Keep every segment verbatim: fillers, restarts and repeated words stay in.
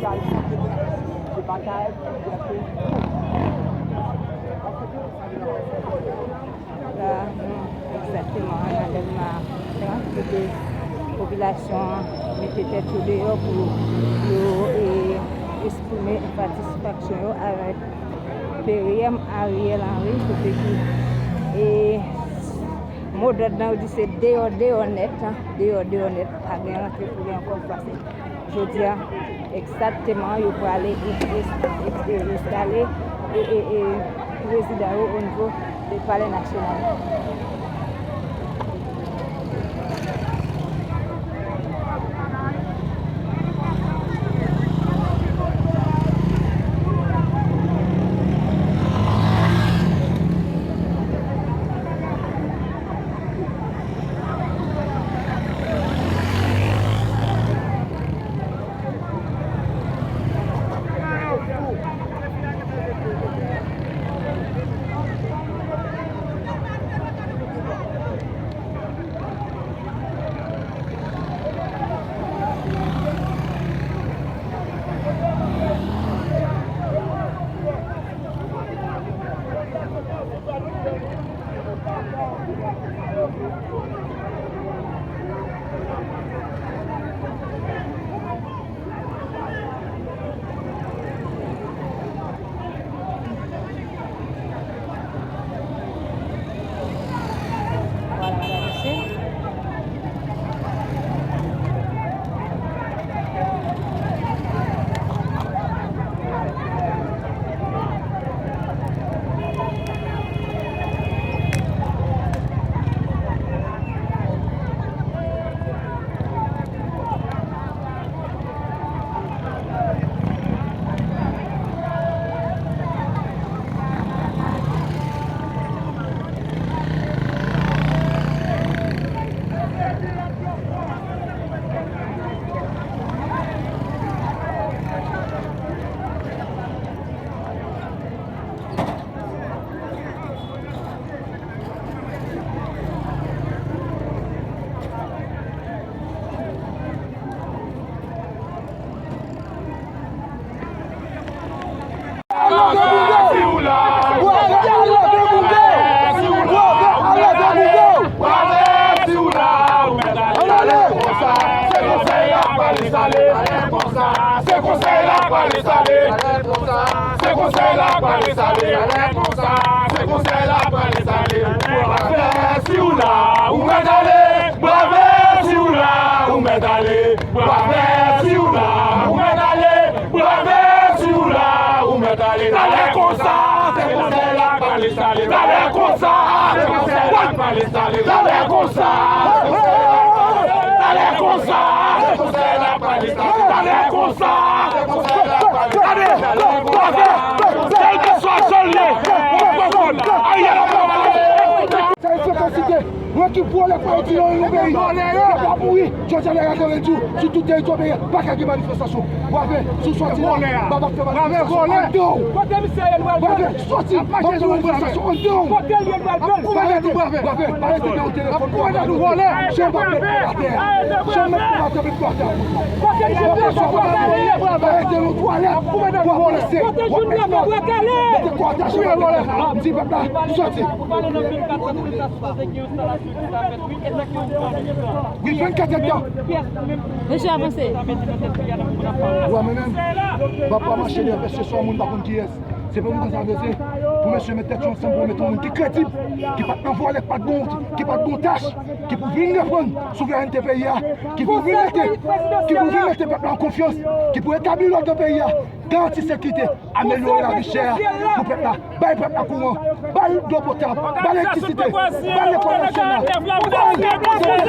Sa, nou, egzakteman, ann ale nan Trans, kote popilasyon an mete tèt yo deyò pou yo, e, eksprime patisipasyon yo avèk P R M Ariel Henry, kote ki, e, modòd nan yo di se deyò, deyò nèt, deyò, deyò nèt, pa gen rantre pou gen ankò pase. Jodi a, egzakteman, yo prale e, e, e, enstale, e, e, e, prezidan yo onivo de Palè Nasyonal. Se konsèy la k pral enstale. Se konsèy la k pral enstale. Se konsèy la k pral enstale. Bravè, si w la, ou mèt ale. Bravè, si w la, ou mèt ale. Bravè, si w la, ou mèt ale. Bravè, si w la, ou mèt ale. Talè konsa, se konsèy la k pral enstale. Talè konsa, se konsèy la k pral enstale. Talè konsa, talè konsa, se konsèy la k pral enstale. Talè konsa, se konsèy la k pral enstale. Gade, bravè, kèlkeswa jan l ye, ou konprann, Ariel ap travay. Sa e frekasite. Mwen ki vòlè pa di nan yon peyi. Yo pa mouri. Jodi a, lè gade di sou tout teritwa peyi a, pa ka gen manifestasyon. Bravè, si w sòti la, m ap fè manifestasyon anndan w. Bravè, sòti, m ap fè manifestasyon anndan w. Bravè, arete gen yon telefòn pou w ap rele. Jan m ap met kò atè. Jan m met kò atè, met kò atè. Bravè, sòti, arete nan twalèt pou w ap lese. W ap met kò atè. Mete kò atè, jan m ap met kò atè. M di pèp la, sòti. Wi, vennkat èdtan. Mesye, avanse. Wa menm, m ap pa mache dèyè mesye sou yon moun m pa konn kiyès. Se pou moun konsa vle se pou mesye met tèt yo ansanm pou yo met yon moun ki kredib, ki pa t nan vòlè, ki pa t gon, ki pa t gon tach, ki pou vin reprann souverènte peyi a, ki pou vin mete, ki pou vin mete pèp la an konfyans, ki pou etabli lòd nan peyi a, garanti sekirite, amelyore lavi chè a pou pèp la, bay pèp la kouran, bay dlo potab, bay elektrisite, bay lekòl nasyonal, bay sekirite.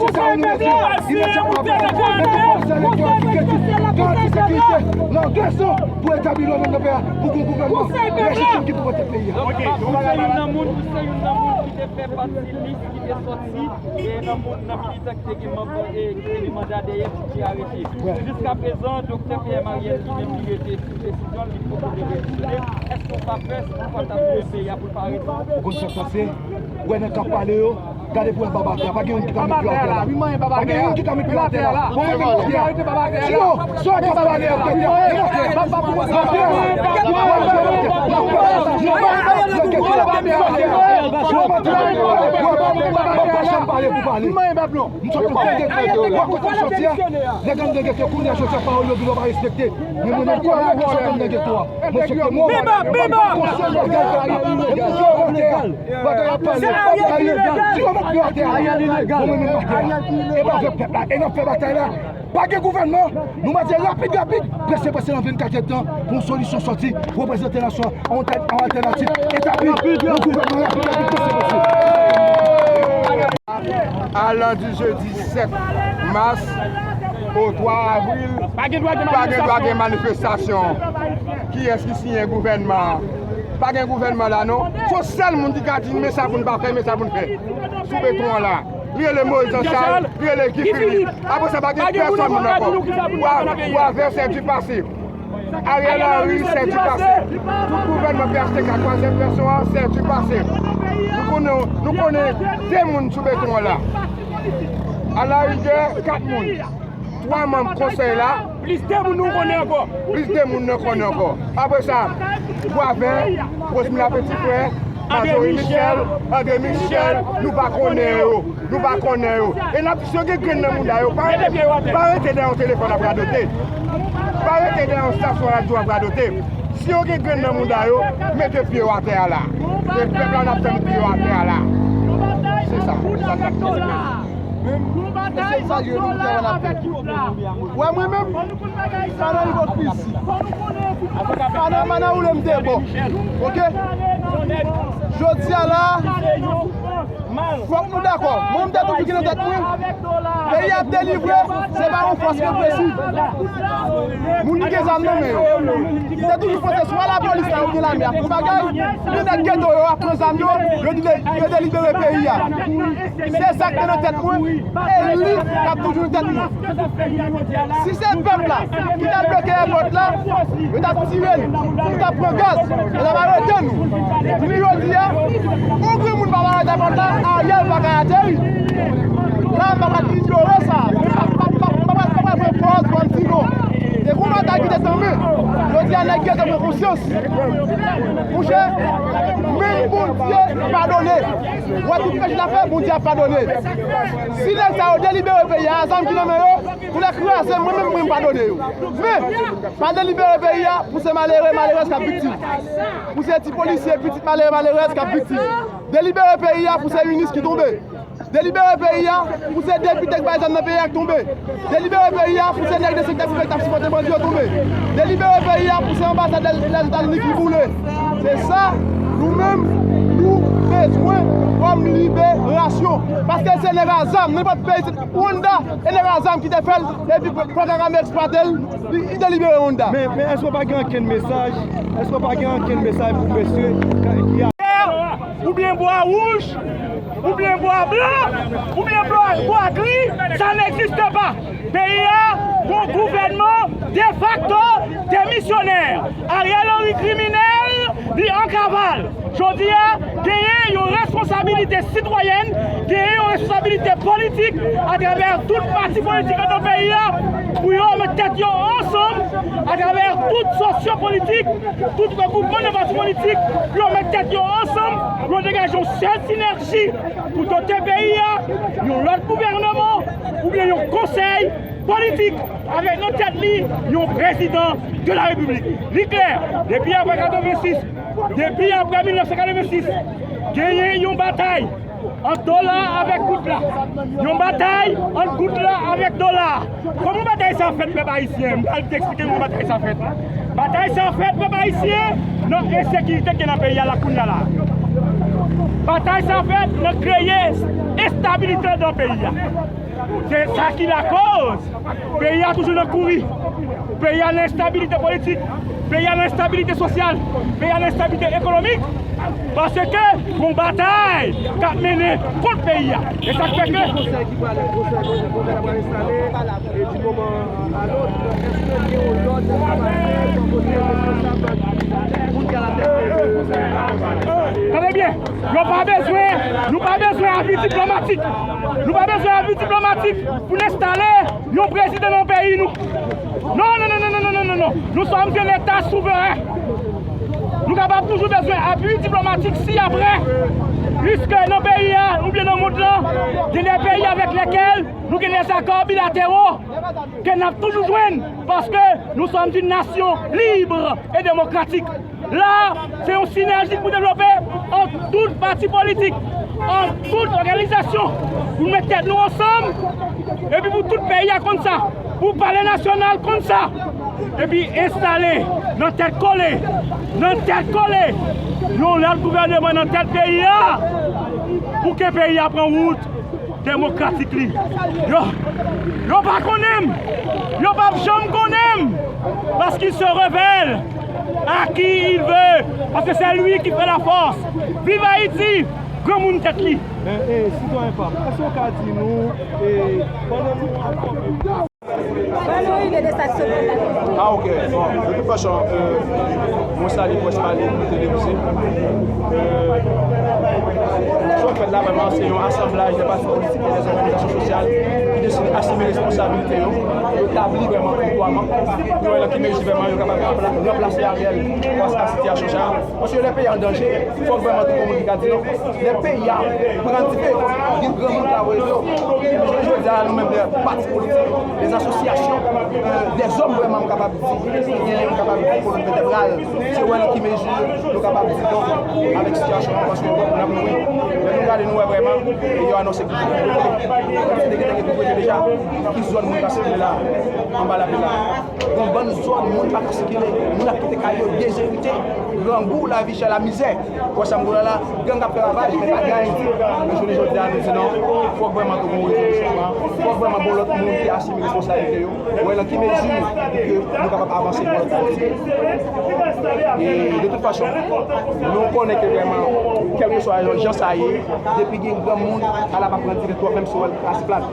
Se sa nou mete imedyatman apre, mete konsèy elektoral ki kredib, garanti sekirite nan de zan pou etabli lòd nan peyi a, pou gon gouvènman lejitim ki pou pote peyi a. Ou se youn nan moun, ou se youn nan moun ki te fè pati lis ki te sòti e nan moun, nan militan ki te gen manm, e, ki te gen manda dèyè li ki arete. Jiskaprezan, Doktè P M Ariel li menm li rete sou desizyon l, li poko demisyone. Èske w pa pè si ou pa t ap touye peyi a pou l pa rete? Ou konn sa k pase? Ou wè nèg k ap pale yo, Gade pou wè baba atè a, pa gen youn ki ka met pye atè a la. Pa gen youn ki ka met pye atè a la. Bon, mwen menm atè a. Si yo, si yo atè baba atè a, atè a. M sot nan tande, w a kote m soti a, nèg anndan geto kounye a, jodi a pawòl yo di yo pa respekte. Men mwen menm kòm nèg ki sot anndan geto a, mwen respekte mò. Bebop, bebop! Konsèy legal, bagay ap pale. Bagay ap pale. Si yo met pye atè a, mwen menm m atè a. E pa avèk pèp la, e n ap fè batay la. Pa gen gouvènman, nou mande rapid, rapid, prese, prese nan vennkat èdtan pou yon solisyon sòti, reprezante nasyon an, an altènativ etabli, yon gouvènman rapid, rapid, prese, prese. Alan di jedi sèt mas o twa avril, pa gen dwa gen manifestasyon. Kiyès ki siyen gouvènman an? Pa gen gouvènman la non. Se yon sèl moun ki ka di n men sa pou n pa fè, men sa pou n fè. Sou beton an la. Li rele Moyiz Anchal, li rele Guy Philippe. Apre sa, pa gen pèsonn moun ankò. Wa-, Wavè, c'est du passé. Ariel Henry, c'est du passé. Tout gouvènman P H T K twazyèm vèsyon an, c'est du passé. Nou konnen, nou konnen de moun sou beton an la. Alarigè, kat moun. Twa manm konsèy la. Plis de moun nou konnen ankò. Plis de moun nou konnen ankò. Apre sa, Wavè, Rosemila Petit Frè, Marjorie Michel, André Michel, nou pa konnen yo. Nou pa konnen yo. E n ap di, si yo gen grenn nan mouda yo, pa rete, pa rete dèyè yon telefòn ap radote. Pa rete dèyè yon estasyon radyo ap radote. Si yo gen grenn nan mouda yo, mete pye yo atè a la. E pèp la, n ap tann pye yo atè a la. Se sa. Se sa n ap di. Menm, se sa yo nou fè an apèl. Wè mwen menm, pa nan ipokrizi. Pa nan, pa nan woule m te bon. Oke? Jodi a la, fòk nou dakò. Mwen, m te toujou gen nan tèt mwen, peyi ap delivre, se pa yon fòs represiv. Moun ki gen zam nan men yo. M te toujou panse swa lapolis la oubyen lame ap fè yon bagay, oubyen nèg geto yo ap pran zam yo, yo dile-, yo delibere peyi a. Se sa k te nan tèt mwen, e li k ap toujou nan tèt mwen. Si se pèp la ki t ap bloke èpòt la, yo t ap tire n, nou t ap pran gaz, yo t ap arete nou. Jounen jodi a, yon grenn moun pa parèt èpòt la, Ariel pa ka ateri. La, m pa ka inyore sa. M pa, pa, pa, pa, pa, pa pran pòz pou m di non. Se yon batay ki te tanmen. Jodi a, nèg yo te pran konsyans. Monchè, menm Bondye padone. Wè tout pèch la fè, Bondye ap padone. Si nèg sa yo delibere peyi a, zam ki nan men yo, pou lè kraze, mwen menm, mwen m padone yo. Men, pa delibere peyi a pou se malere, malerèz k ap viktim. Pou se ti polisye, pitit malere, malerèz k ap viktim. Delibere peyi a pou se minis ki tonbe. Delibere peyi a pou se depite k bay zam nan peyi a k tonbe. Delibere peyi a pou se nèg de sektè prive k t ap sipòte bandi yo tonbe. Delibere peyi a pou se anbasad Lèzetazini ki boule. Se sa, nou menm, nou bezwen kòm liberasyon. Paske se nèg a zam, nenpòt peyi, se Rwanda, e nèg a zam ki te fè l, epi Paul Kagame eksplwate l, li, li delibere Rwanda. Men, men èske w pa gen ankenn mesaj? Èske w pa gen ankenn mesaj pou mesye ki a oubyen bwa wouj, oubyen bwa blan, oubyen bwa, bwa gri, ça n'existe pas. Peyi a gon gouvènman defakto demisyonè. Ariel Henry kriminèl, li an kaval. Jodi a, genyen yon responsabilite sitwayèn, genyen yon responsabilite politik atravè tout pati politik anndan peyi a pou yo met tèt yo ansanm atravè tout sosyopolitik, tout regwoupman de pati politik, pou yo met tèt yo ansanm, pou yo degaje yon sèl sinèji pou dote peyi a yon lòt gouvènman oubyen yon konsèy politik avèk nan tèt li yon prezidan de la repiblik. Li klè, depi apre katrevensis, depi apre mil nèf san katrevensis, genyen yon batay ant dola avèk goud la. Yon batay ant goud la avèk dola. Kòman batay sa fèt, pèp ayisyen? M pral te eksplike nou kòman batay sa fèt. Batay sa fèt, pèp ayisyen, nan ensekirite ki gen nan peyi a la kounye a la. Batay sa fèt nan kreye estabilite nan peyi a. Se sa ki lakoz peyi a toujou nan kouri. Peyi a nan enstabilite politik. Peyi a nan enstabilite sosyal. Peyi a nan enstabilite ekonomik. Paske gon batay k ap mennen kont peyi a. E sa k fè ke konsèy ki pral, konsèy, konsèy, konsèy la pral enstale, e di moman a lòt, èske gen yon lòd ki pral fèt bò kote responsab moun ki alatèt peyi a? Tande byen, yo pa bezwen Nou pa bezwen avi diplomatik. Nou pa bezwen avi diplomatik pou n enstale yon prezidan nan peyi nou. Non, non, non, non, non, non, non, non, non. Nous sommes un État souverain. Nou kapab toujou bezwen avi diplomatik si apre. Piske nan peyi a, oubyen nan mond lan, gen de peyi avèk lèkèl nou gen de zakò bilatero ke n ap toujou jwenn, paske nous sommes une nation libre et démocratique. La, se yon sinèji pou devlope ant tout pati politik, ant tout òganizasyon, pou met tèt nou ansanm, epi pou tout peyi a konn sa, pou palè nasyonal konn sa, epi enstale nan tèt kole, nan tèt kole, yon lòt gouvèneman nan tèt peyi a, pou ke peyi a pran wout demokratik li. Yo, yo pa konnen m. Yo p ap janm konnen m. Parce qu'il se révèle à qui il veut. Parce que c'est lui qui fait la force. Vive Haïti! Granmoun tèt li. Men, eh, sitwayen pa m, èske w ka di nou, eh, pandan nou ap fòme. Ban nou ide de sa ki sot nan pale. Ah, ok. Bon, de toute façon, euh, mwen salye près pa li, li televizye. Euh, sa k fèt la, vrèman, se yon asanblaj de pati politik e de òganizasyon sosyal ki deside asime responsablite yo, yo tabli vrèman kontwaman, yo wè nan ki mezi vrèman yo kapab ranpla-, ranplase Ariel fas a sitiyasyon sa a. Paske lè peyi a an danje, fòk vrèman tout moun ki ka di non. Lè peyi a pran dife, gen granmoun ka voye dlo. Jodi a, nou menm, lè pati politik, lè asosyasyon, euh, dèzòm vrèman, m kapab di, ki gen, m kapab di, kolòn vètebral, se wè nan ki mezi nou kapab di non avèk sitiyasyon an, paske bon, n ap mouri. Lè nou gade, nou wè vrèman, e yo anonse ki zòn yo prete. Kantite ki te gen pou prete deja, ki zòn moun ka sikile la, anba lapli la. Gon bann zòn moun pa ka sikile, moun ap kite kay yo dezerite, grangou, lavi chè, lamizè. Wè sa m di w la, gang ap fè ravaj, men pa gen anyen. Men jounen jodi a, nou di non, fòk vrèman tou gon rezolisyon pran, fòk vrèman gon lòt moun ki asime responsablite yo, wè nan ki mezi ke nou kapab avanse pou lòt Ayiti. E de tout fason, nou konnen ke vrèman, kèlkeswa jan sa ye, depi gen granmoun, ala pa pran direktè, menm si w wè l kras plat,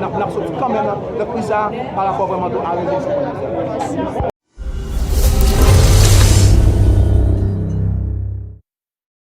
n ap, n ap soti kanmenm nan kriz sa a, pa rapò vrèman tou a rezolisyon.